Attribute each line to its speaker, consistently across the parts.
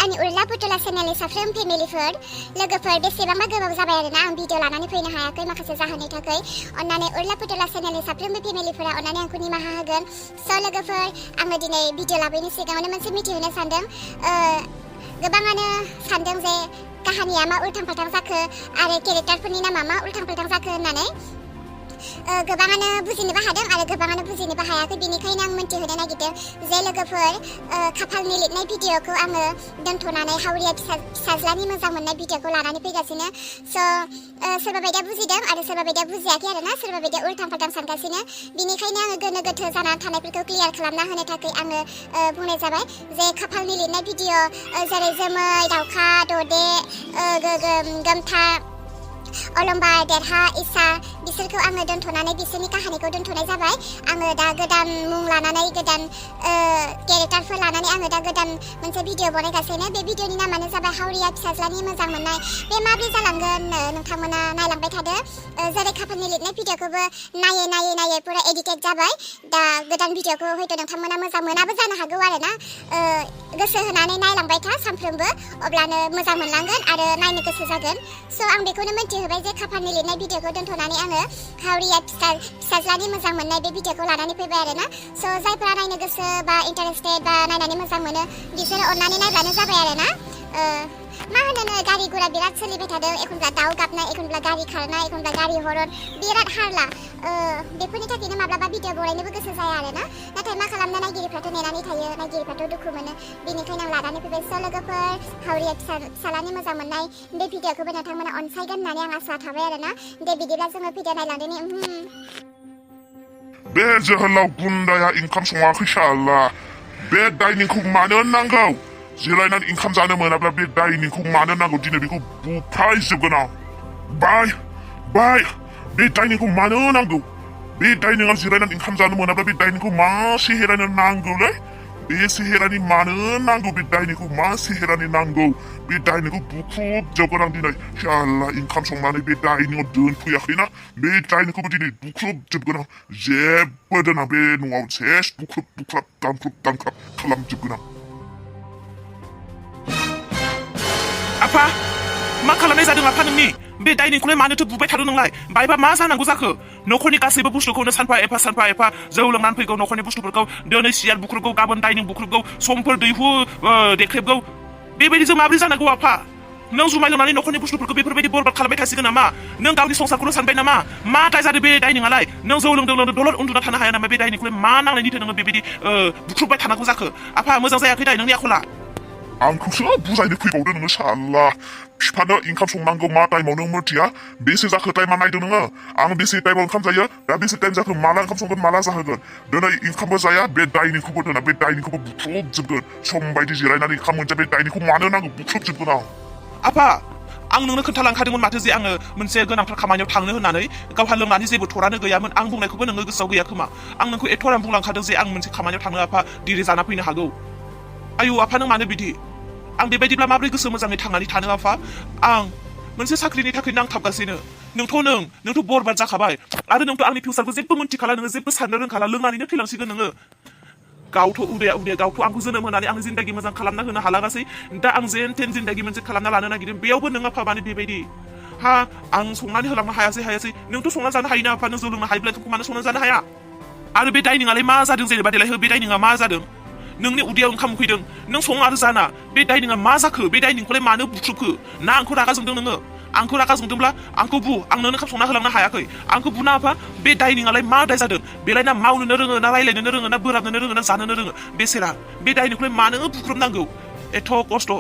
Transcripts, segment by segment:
Speaker 1: आंनि उरला पुतुला चेनेलनि साफ्रोम फेमिलिफोर लोगोफोर बेसेबांबा गोबाव जाबाय आरोना आं भिडिअ लानानै फैनो हायाखै माखासे जाहोननि थाखाय अन्नानै उरला पुतुला चेनेलनि साफ्रोमबो फेमिलिफोरा अन्नानै आंखौ निमाहा होगोन स' लोगोफोर आङो दिनै भिडिअ लाबोयैनि सिगाङावनो मोनसे मिथिहोनो सानदों गोबाङानो सानदों जे काहानिया मा उल्थां फाल्थां जाखो आरो केरेक्टारफोरनि नामा मा उल्थां फाल्थां जाखो होननानै गोबाङानो बुजिनोबो हादों आरो गोबाङानो बुजिनोबो हायाखै बेनिखायनो आं मिथिहोनो नागिरदों जे लोगोफोर खाफालनि लिरनाय भिडिअखौ आङो दोनथ'नानै हावरिया फिसाज्लानि मोजां मोननाय भिडिअखौ लानानै फैगासिनो स' सोरबा बायदिया बुजिदों आरो सोरबा बायदिया बुजियाखै आरोना सोरबा बायदिया उल्थां फाल्थां सानगासिनो बेनिखायनो आङो गोनो गोथो जानानै थानायफोरखौ क्लियार खालामना होनो थाखाय आङो बुंनाय जाबाय जे खाफालनि लिरनाय भिडिअ जेरै जोमै दाउखा ददे गोमथा अलम्बा देरहा इसा बिसोरखौ आङो दोनथ'नानै बिसोरनि काहानिखौ दोनथ'नाय जाबाय आङो दा गोदान मुं लानानै गोदान केरेक्टारफोर लानानै आङो दा गोदान मोनसे भिडिअ बनायगासिनो बे भिडिअनि नामानो जाबाय हावरिया फिसाज्लानि मोजां मोननाय बे माब्रै जालांगोन नोंथांमोना नायलांबाय थादो जेरै खाफालनि लिरनाय भिडिअखौबो नायै पुरा एडिटेड जाबाय दा गोदान भिडिअखौ हयथ' नोंथांमोना मोजां मोनाबो जानो हागौ आरोना गोसो होनानै नायलांबाय था सानफ्रोमबो अब्लानो मोजां मोनलांगोन आरो नायनो गोसो जागोन स' आं बेखौनो मिथिहोबाय जे खाफालनि लिरनाय भिडिअखौ दोनथ'नानै आङो हावरिया फिसाज्लानि मोजां मोननाय बे भिडिअखौ लानानै फैबाय आरोना स' जायफोरा नायनो गोसो बा इन्टारेस्टेड बा नायनानै मोजां मोनो बिसोरो अन्नानै नायब्लानो जाबाय आरोना मा होनोनो गारि गुरा बिराद सोलिबाय थादों एखनब्ला दाउ गाबनाय एखनब्ला गारि खारनाय एखनब्ला गारि हरन बिराद हारला बेफोरनि थाखायनो माब्लाबा भिडिअ बनायनोबो गोसो जाया आरोना नाथाय मा खालामनो नायगिरिफ्राथ' नेनानै थायो नायगिरिफ्राथ' दुखु मोनो बेनिखायनो आं लानानै फैबाय स' लोगोफोर हावरिया फिसालानि मोजां मोननाय बे भिडिअखौबो नोंथांमोना अनसायगोन होननानै आं आसा थाबाय आरोना दे बिदिब्ला जोङो भिडिअ नायलांदोनि
Speaker 2: बे जोहोलाव गुन्दाया ओंखाम सङाखै साला बे डाइनिंखौ मानो नांगौ जिरायनानै ओंखाम जानो मोनाब्ला बे डाइनिंखौ मानो नांगौ दिनै बेखौ बुफायजोबगोन आं बाय बे डाइनिंखौ मानो नांगौ बे डाइनिंआव जिरायनानै ओंखाम जानो मोनाब्ला बे डाइनिंखौ मा सेहेरानो नांगौलै बे सेहेरानि मानो नांगौ बे डाइनिंखौ मा सेहेरानि नांगौ बे डाइनिंखौ बुख्रुबजोबगोन आं दिनै साला ओंखाम संनानै बे डाइनिंआव दोनफैयाखैना बे डाइनिंखौबो दिनै बुख्रुबजोबगोन आं जेबो दोना बे न'आव सेस बुख्रुब दानख्रुब खालामजोबगोन आं
Speaker 3: आफा मा खालामनाय जादों आफा नोंनि बे डाइनिंखौलाय मानोथो बुबाय थादों नोंलाय बायबा मा जानांगौ जाखो न'खरनि गासैबो बुस्थुखौनो सानफा एफा जौ लोंनानै फैगौ न'खरनि बुस्थुफोरखौ दिनै सियार बुख्रुबगौ गाबोन डाइनिं बुख्रुबगौ समफोर दैहु देख्रेबगौ बेबायदिजों माबोरै जानांगौ आफा नों जुमाय लोंनानै न'खरनि बुस्थुफोरखौ बेफोरबायदि बरबाद खालामबाय थासिगोन नामा नों गावनि संसारखौल' सानबाय नामा मा दाय जादों बे डाइनिंआलाय नों जौ लोंदों दलर उन्दुना थानो हाया नामा बे डाइनिंखौलाय मा नांनायनिथो नोङो बेबायदि बुख्रुबबाय थानांगौ जाखो आफा मोजां जायाखै दाय नोंनि आखला
Speaker 2: आंखौसो बुजायनो फैबावदो नोङो साला बिफानो ओंखाम संनांगौ मा टाइमाव नों मिथिया बेसे जाखो टाइमा नायदो नोङो आं बेसे टाइमाव ओंखाम जायो दा बेसे टाइम जाखो माला ओंखाम संगोन माला जाहोगोन दिनै ओंखामबो जाया बे डाइनिंखौबो दोना बे डाइनिंखौबो बुख्रुबजोबगोन सम बायदि जिरायनानै ओंखाम मोनजा बे डाइनिंखौ मानो नांगौ बुख्रुबजोबगोन आं
Speaker 3: आफा आं नोंनो खोन्थालांखादोंमोन माथो जे आङो मोनसे गोनांथार खामानियाव थांनो होननानै गावहा लोंनानै जेबो थरानो गैयामोन आं बुंनायखौबो नोङो गोसोआव गैया खोमा आं नोंखौ एथ'रां बुंलांखादों जे आं मोनसे खामानियाव थांनो आफा दिरि जाना फैनो हागौ आयौ आफा नों मानो बिदि आं बेबायदिब्ला माबोरै गोसो मोजाङै थांनानै थानो आफा आं मोनसे साख्रिनि थाखाय नांथाबगासिनो नोंथ' बरबाद जाखाबाय आरो नोंथ' आंनि फिउचारखौ जेबो मोनथिखाला नोङो जेबो साननो रोंखाला लोंनानैनो थैलांसिगोन नोङो गावथ' उदे गावथ' आंखौ जोनोम होनानै आंनि जिन्दगि मोजां खालामना होनो हालागासै दा आं जेन थेन जिन्दगि मोनसे खालामना लानो नागिरदों बेयावबो नों आफा माने बेबायदि आं संनानै होलांनो हायासै नोंथ' संना जानो हायोना आफा नों जौ लोंनो हायोब्ला नोंखौ मानो संना जानो हाया आरो बे डाइनिंआलाय मा जादों जेनेबा देलाय बे डाइनिंआ मा जादों नोंनि उदैयाव ओंखाम उखैदों नों सं आरो जाना बे डाइनिंआ मा जाखो बे डाइनिंखौलाय मानो बुख्रुबखो ना आंखौ रागा जोंदों नोङो आंखौ रागा जोंदोंब्ला आंखौ बु आं नोंनो ओंखाम संना होलांनो हायाखै आंखौ बुना आफा बे डाइनिंआलाय मा दाय जादों बेलाय ना मावनोनो रोङो ना रायलायनोनो रोङो ना बोराबनोनो रोङो ना जानोनो रोङो बेसेरा बे डाइनिंखौलाय मानो बुख्रुबनांगौ एथ' खस्थ'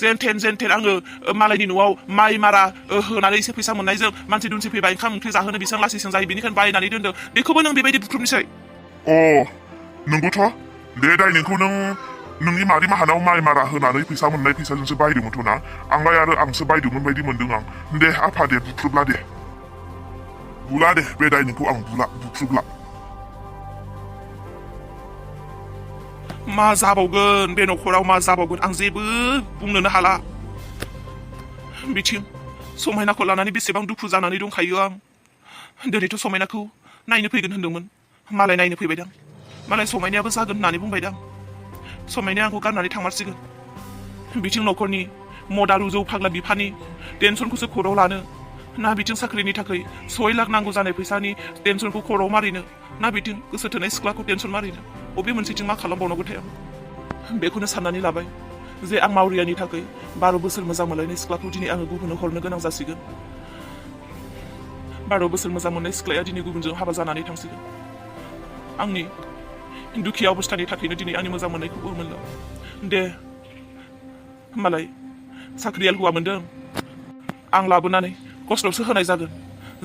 Speaker 3: जेन थेन आङो मालायनि न'आव माइ मारा होनानै एसे फैसा मोननायजों मानसि दुमसि फैबाय ओंखाम ओंख्रि जाहोनो बेसेबां लासिं जायो बेनिखायनो बायनानै दोनदों बेखौबो नों बेबायदि बुख्रुबनोसै
Speaker 2: नंगौथ' बे डाइनिंखौ नोंनि मादै माहानाव माइ मारा होनानै फैसा मोननाय फैसाजोंसो बायदोंमोनथ' ना आंलाय आरो आंसो बायदोंमोन बायदि मोनदों आं दे आफा दे बुख्रुबला दे बुला दे बे डाइनिंखौ आं बुख्रुबला
Speaker 3: मा जाबावगोन बे न'खराव मा जाबावगोन आं जेबो बुंनोनो हाला बिथिं समायनाखौ लानानै बेसेबां दुखु जानानै दंखायो आं दिनैथ' समायनाखौ नायनो फैगोन होनदोंमोन मालाय नायनो फैबायदां मालाय समायनायाबो जागोन होननानै बुंबायदां समायनाया आंखौ गारनानै थांमारसिगोन बिथिं न'खरनि मदारु जौ फाग्ला बिफानि टेनसनखौसो खर'आव लानो ना बिथिं साख्रिनि थाखाय 6 लाख नांगौ जानाय फैसानि टेनसनखौ खर'आव मारिनो ना बिथिं गोसो थोनाय सिख्लाखौ टेनसन मारिनो बबे मोनसेथिं मा खालामबावनांगौथाय आं बेखौनो साननानै लाबाय जे आं मावरियानि थाखाय 12 बोसोर मोजां मोनलायनाय सिख्लाखौ दिनै आङो गुबुननो हरनो गोनां जासिगोन 12 बोसोर मोजां मोननाय सिख्लाया दिनै गुबुनजों हाबा जानानै थांसिगोन आंनि दुखिया अबस्थानि थाखायनो दिनै आंनि मोजां मोननायखौबो मोनला दे होमबालाय साख्रियाल हौवा मोनदों आं लाबोनानै खस्थ'सो होनाय जागोन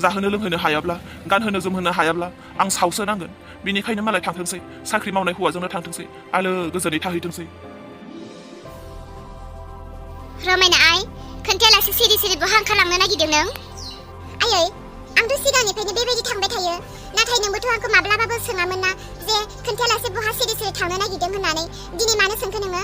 Speaker 3: जाहोनो लोंहोनो हायाब्ला गानहोनो जोमहोनो हायाब्ला आं सावसो नांगोन बिनिखायनो मालाय थांथोंसै साख्रि मावनाय हौवाजोंनो थांथोंसै आलो गोजोनै थाहैथोंसै
Speaker 1: रमायना आइ खोन्थायालासे सिरि सिरि बहा ओंखारलांनो नागिरदों नों आयै आंथ' सिगांनिफ्रायनो बेबायदि थांबाय थायो नाथाय नोंबोथ' आंखौ माब्लाबाबो सोङामोन ना जे खोन्थायालासे बहा सिरि सिरि थांनो नागिरदों होननानै दिनै मानो सोंखो नोङो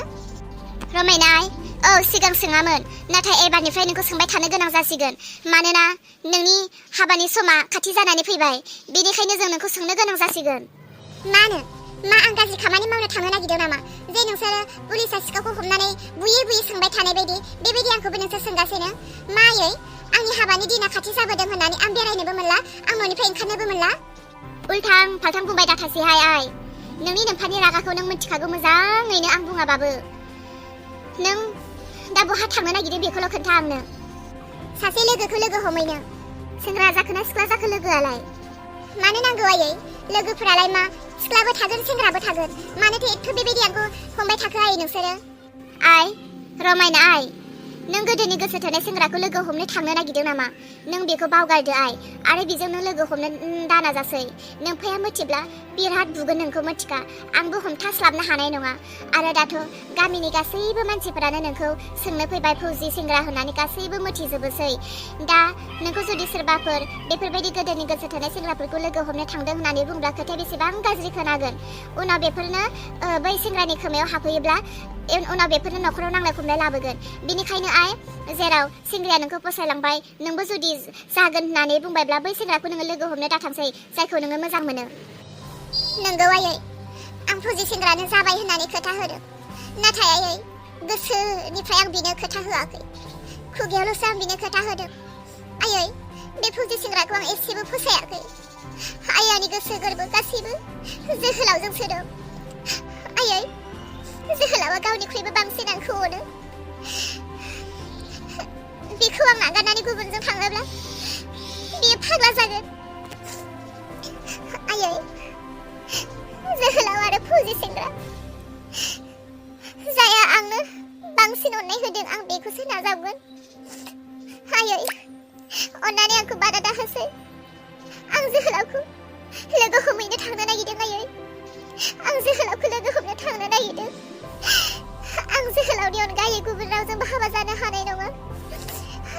Speaker 1: रमायना आइ औ सिगां सोङामोन नाथाय एबारनिफ्राय नोंखौ सोंबाय थानो गोनां जासिगोन मानोना नोंनि हाबानि समा खाथि जानानै फैबाय बेनिखायनो जों नोंखौ सोंनो गोनां जासिगोन मानो मा आं गाज्रि खामानि मावनो थांनो नागिरदों नामा जे नोंसोरो पुलिसा सिखावखौ हमनानै बुयै बुयै सोंबाय थानाय बायदि बेबायदि आंखौबो नोंसोर सोंगासिनो मायै आंनि हाबानि दिना खाथि जाबोदों होननानै आं बेरायनोबो मोनला आं न'निफ्राय ओंखारनोबो मोनला उल्थां फाल्थां बुंबाय दाथासैहाय आइ नोंनि नोमफानि रागाखौ नों मिथिखागौ मोजाङैनो आं बुङाबाबो नों दा बहा थांनो नागिरदों बेखौल' खोन्था आंनो सासे लोगोखौ लोगो हमैनो सेंग्रा जाखोना सिख्ला जाखो लोगोआलाय मानो नांगौ आयै लोगोफोरालाय मा सिख्लाबो थागोन सेंग्राबो थागोन मानोथो एथ' बेबायदि आंखौ हमबाय थाखो आयै नोंसोरो आइ रमायना आइ नों गोदोनि गोसो थोनाय सेंग्राखौ लोगो हमनो थांनो नागिरदों नामा नों बेखौ बावगारदो आइ आरो बेजों नों लोगो हमनो दानाजासै नोंफाया मिथिब्ला बिराद बुगोन नोंखौ मिथिखा आंबो हमथास्लाबनो हानाय नङा आरो दाथ' गामिनि गासैबो मानसिफोरानो नोंखौ सोंनो फैबाय फौजि सेंग्रा होननानै गासैबो मिथिजोबोसै दा नोंखौ जुदि सोरबाफोर बेफोरबायदि गोदोनि गोसो थोनाय सेंग्राफोरखौ लोगो हमनो थांदों होननानै बुंब्ला खोथाया बेसेबां गाज्रि खोनागोन उनाव बेफोरनो बै सेंग्रानि खोमायाव हाबहैयोब्ला उनाव बेफोरनो न'खराव नांलाय खमलाय लाबोगोन बेनिखायनो आइ जेराव सेंग्राया नोंखौ फसायलांबाय नोंबो जुदि जागोन होननानै बुंबायब्ला बै सेंग्राखौ नोङो लोगो हमनो दाथांसै जायखौ नोङो मोजां मोनो नंगौ आयै आं फौजि सेंग्रानो जाबाय होननानै खोथा होदों नाथाय आयै गोसोनिफ्राय आं बिनो खोथा होआखै खुगायावल'सो आं बिनो खोथा होदों आयै बे फौजि सेंग्राखौ आं एसेबो फसायाखै आयै आंनि गोसो गोरबो गासैबो जोहोलावजोंसो दं आयै जोहोलावा गावनिख्रुइबो बांसिन आंखौ अनो बेखौ आं नागारनानै गुबुनजों थाङोब्ला बियो फाग्ला जागोन आयै जोहोलाव आरो फौजि सेंग्रा जाया आंनो बांसिन अननाय होदों आं बेखौसो नाजावगोन आयै अननानै आंखौ बादा दाहोसै आं जोहोलावखौ लोगो हमैनो थांनो नागिरदों आयै आं जोहोलावखौ लोगो हमनो थांनो नागिरदों आं जोहोलावनि अनगायै गुबुन रावजोंबो हाबा जानो हानाय नङा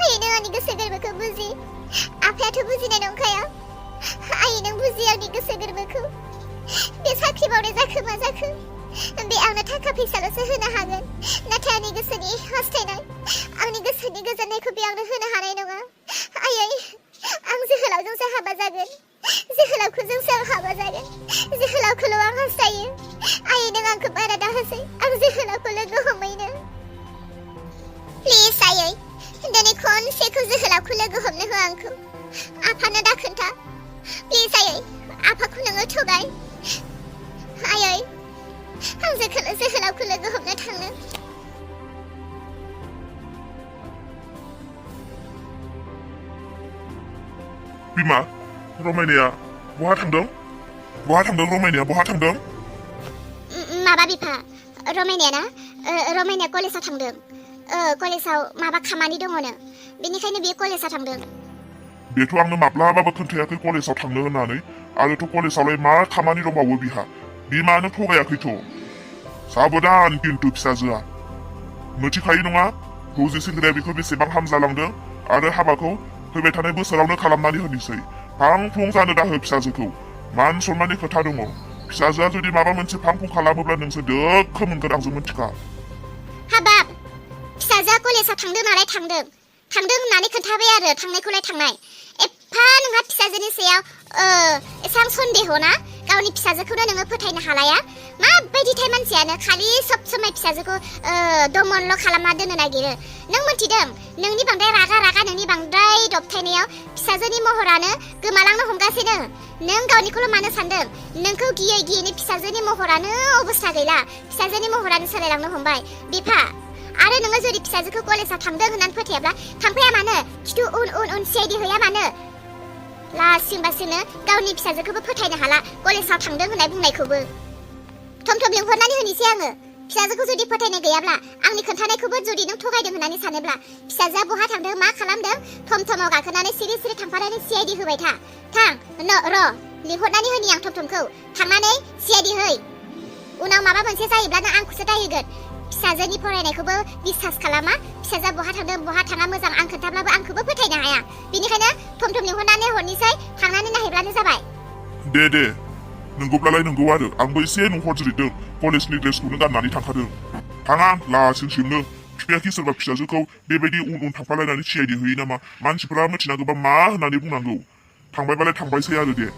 Speaker 1: आयै नों आंनि गोसो गोरबोखौ बुजि आफायाथ' बुजिनाय नंखाया आयै नों बुजि आंनि गोसो गोरबोखौ बे साख्रि मावनाय जाखो मा जाखो बे आंनो थाखा फैसाल'सो होनो हागोन नाथाय आंनि गोसोनि हास्थायनाय आंनि गोसोनि गोजोननायखौ बे आंनो होनो हानाय नङा आयै आं जोहोलावजोंसो हाबा जागोन जोहोलावखौजोंसो आं हाबा जागोन जोहोलावखौल' आं हास्थायो आयै नों आंखौ बारा दाहोसै आं जोहोलावखौ लोगो हमैनो प्लिज आयै दिनै खनसेखौ जोहोलावखौ लोगो हमनो हो आंखौ आफानो दा खोन्था प्लिज आयै आफाखौ नोङो थगाय आयै आं जोहोलावखौ लोगो हमनो थांनो
Speaker 2: बिमा रमायनाया बहा थांदों रमायनाया बहा थांदों
Speaker 1: माबा बिफा रमायनाया ना रमायनाया कलेजाव थांदों कलेजाव माबा खामानि दङनो बेनिखायनो बियो कलेजाव थांदों
Speaker 2: बेथ' आंनो माब्लाबाबो खोन्थायाखै कलेजाव थांनो होननानै आरोथ' कलेजावलाय मा खामानि दंबावो बिहा बिमानो थगायाखैथ' साबधान किन्तु फिसाजोआ मिथिखायो नङा फौजि सेंग्राया बेखौ बेसेबां हामजालांदों आरो हाबाखौ फैबाय थानाय बोसोरावनो खालामनानै होनोसै फां फुं जानो दाहो फिसाजोखौ मान सनमाननि खोथा दङ फिसाजोआ जुदि माबा मोनसे फां फुं खालामोब्ला नोंसोर दोखो मोनगोन आंजों मिथिखा
Speaker 1: हाबाब फिसाजोआ कलेजाव थांदों नालाय थांदों होननानै खोन्थाबाय आरो थांनायखौलाय थांनाय एफा नोंहा फिसाजोनि सायाव एसां सन्देह ना गावनि फिसाजोखौनो नोङो फोथायनो हालाया माबायदिथाय मानसियानो खालि सब समाय फिसाजोखौ दमनल' खालामना दोननो नागिरो नों मिथिदों नोंनि बांद्राय रागा नोंनि बांद्राय दबथायनायाव फिसाजोनि महरानो गोमालांनो हमगासिनो नों गावनिखौल' मानो सानदों नोंखौ गियैनो फिसाजोनि महरानो अबस्था गैला फिसाजोनि महरानो सोलायलांनो हमबाय बिफा आरो नोङो जुदि फिसाजोखौ कलेजाव थांदों होननानै फोथायाब्ला थांफाया मानो खिथु उन सिआइडि हैया मानो लासिंबासिनो गावनि फिसाजोखौबो फोथायनो हाला कलेजाव थांदों होननाय बुंनायखौबो थम लिंहरनानै होनोसै आङो फिसाजोखौ जुदि फोथायनाय गैयाब्ला आंनि खोन्थानायखौबो जुदि नों थगायदों होननानै सानोब्ला फिसाजोआ बहा थांदों मा खालामदों थमाव गाखोनानै सिरि थांफानानै सिआइडि होबाय थां र' लिंहरनानै होनि आं थमखौ थांनानै सिआइडि है उनाव माबा मोनसे जायोब्लानो आंखौसो दाय होगोन फिसाजोनि फरायनायखौबो बिश्वास खालामा फिसाजोआ बहा थांदों बहा थाङा मोजां आं खोन्थाब्लाबो आंखौबो फोथायनो हाया बेनिखायनो थम लिंहरनानै हरनिसै थांनानै नायहैब्लानो जाबाय
Speaker 2: दे नंगौब्लालाय नंगौ आरो आंबो एसे नंहरज्रिदों कलेजनि ड्रेसखौनो गाननानै थांखादों थाङा लासिंसिंनो बिफायाखि सोरबा फिसाजोखौ बेबायदि उन थांफालायनानै सिआइडि होयो नामा मानसिफोरा मिथिनांगौबा मा होननानै बुंनांगौ थांबायबालाय थांबायसै आरो दे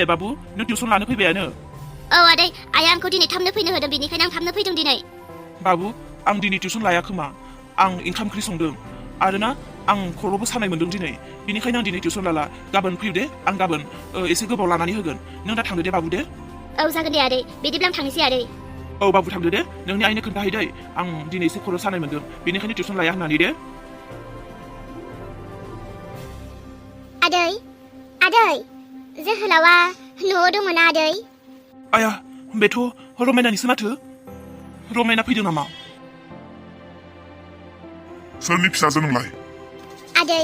Speaker 3: बाबु नों टिउसन लानो फैबायानो
Speaker 1: औ आदै आइया आंखौ दिनै थाबनो फैनो होदों बेनिखायनो आं थाबनो फैदों दिनै
Speaker 3: बाबु आं दिनै टिउसन लाया खोमा आं ओंखाम ओंख्रि संदों आरोना आं खर'बो सानाय मोन्दों दिनै बेनिखायनो आं दिनै टिउसन लाला गाबोन फैदो दे आं गाबोन एसे गोबाव लानानै होगोन नों दा थांदो दे बाबु दे
Speaker 1: औ जागोन दे आदै बिदिब्ला आं थांनोसै आदै
Speaker 3: औ बाबु थांदो दे नोंनि आइनो खोन्थाहैदो आं दिनै एसे खर' सानाय मोन्दों बेनिखायनो टिउसन लाया होननानै दे
Speaker 1: आदै जोहोलावा न'आव दङना आदै
Speaker 3: आया बेथ' रमायनानिसो माथो रमायना फैदों नामा
Speaker 2: सोरनि फिसाजो नोंलाय
Speaker 1: आदै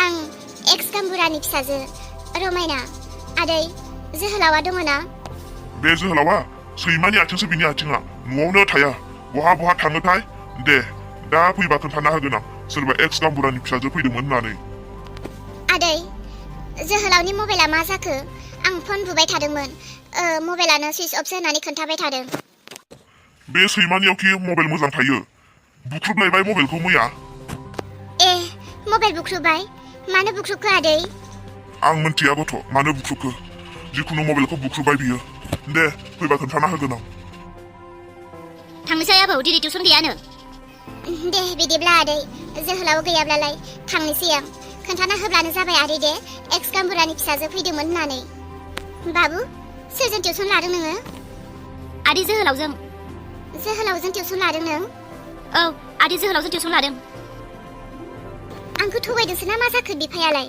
Speaker 1: आं एक्स गाम्बुरानि फिसाजो रमायना आदै जोहोलावा दङना
Speaker 2: बे जोहोलावा सैमानि आथिंसो बिनि आथिङा न'आवनो थाया बहा थाङोथाय दे दा फैबा खोन्थाना होगोन आं सोरबा एक्स गाम्बुरानि फिसाजो फैदोंमोन होननानै
Speaker 1: आदै जोहोलावनि मबाइला मा जाखो आं फन बुबाय थादोंमोन मबाइलानो सुइच अफ होननानै खोन्थाबाय थादों
Speaker 2: बे सैमानियावखि मबाइल मोजां थायो बुख्रुबलायबाय मबाइलखौ मैया
Speaker 1: मबाइल बुख्रुबबाय मानो बुख्रुबखो आदै
Speaker 2: आं मिन्थिया गथ' मानो बुख्रुबखो जिखुनु मबाइलखौ बुख्रुबबाय बियो दे फैबा खोन्थाना होगोन आं
Speaker 1: थांनोसै आबौ दिनै टिउसन गैयानो दे बिदिब्ला आदै जोहोलाव गैयाब्लालाय थांनोसै आं खोन्थाना होब्लानो जाबाय आदै दे एक्स गाम्बुरानि फिसाजो फैदोंमोन होननानै बाबु सोरजों टिउसन लादों नोङो आदै जोहोलावजों टिउसन लादों नों औ आदै जोहोलावजों टिउसन लादों आंखौ थगायदोंसो ना मा जाखो बिफायालाय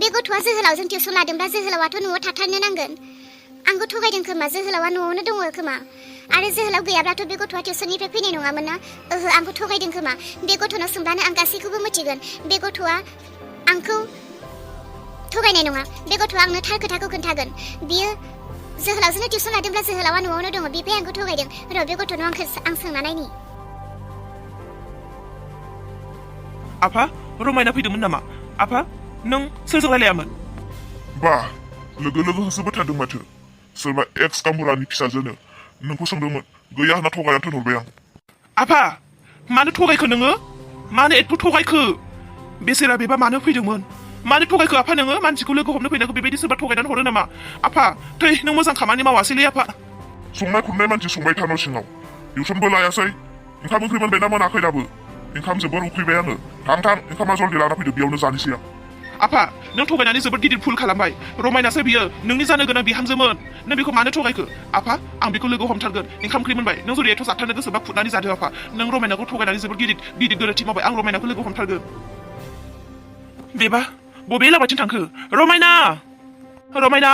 Speaker 1: बे गथ'आ जोहोलावजों टिउसन लादोंब्ला जोहोलावाथ' न'आव थाथारनो नांगोन आंखौ थगायदों खोमा जोहोलावा न'आवनो दङ खोमा आरो जोहोलाव गैयाब्लाथ' बे गथ'आ टिउसननिफ्राय फैनाय नङामोन ना आंखौ थगायदों खोमा बे गथ'नाव सोंब्लानो आं गासैखौबो मिथिगोन बे गथ'आ आंखौ थगायनाय नङा बे गथ'आ आंनो थार खोथाखौ खोन्थागोन बियो जोहोलावजोंनो टिउसन लादोंब्ला जोहोलावा न'आवनो दङ बिफाया आंखौ थगायदों र' बे गथ'नाव आं सोंना नायनि
Speaker 3: आफा रमायना फैदोंमोन नामा आफा नों सोरजों रायलायामोन
Speaker 2: बा लोगो होसोबाय थादों माथो सोरबा एक्स गाम्बुरानि फिसाजोनो नोंखौ सोंदोंमोन गैया होनना थगायना थोनहरबाय आं
Speaker 3: आफा मानो थगायखो नोङो मानो एथ' थगायखो बेसेरा बेबा मानो फैदोंमोन मानो थगायखो आफा नोङो मानसिखौ लोगो हमनो फैनायखौ बेबायदि सोरबा थगायनानै हरो नामा आफा थै नों मोजां खामानि मावासैलै आफा
Speaker 2: संनाय खुरनाय मानसि संबाय थानो सिङाव टिउसनबो लायासै ओंखाम ओंख्रि मोनबायना मोनाखै दाबो ओंखाम जोबोर उखैबाय आङो थां ओंखामा जल्दि लाना फैदो बेयावनो जानोसै आं
Speaker 3: आफा नों थगायनानै जोबोद गिदिर भुल खालामबाय रमायनासो बियो नोंनि जानो गोनां बिहामजोमोन नों बेखौ मानो थगायखो आफा आं बेखौ लोगो हमथारगोन ओंखाम ओंख्रि मोनबाय नों जुदि एथ' जाथारनो गोसोबा खुरनानै जादो आफा नों रमायनाखौ थगायनानै जोबोद गिदिर गोरोन्थि मावबाय आं रमायनाखौ लोगो हमथारगोन बेबा बबे लामाथिं थांखो रमायना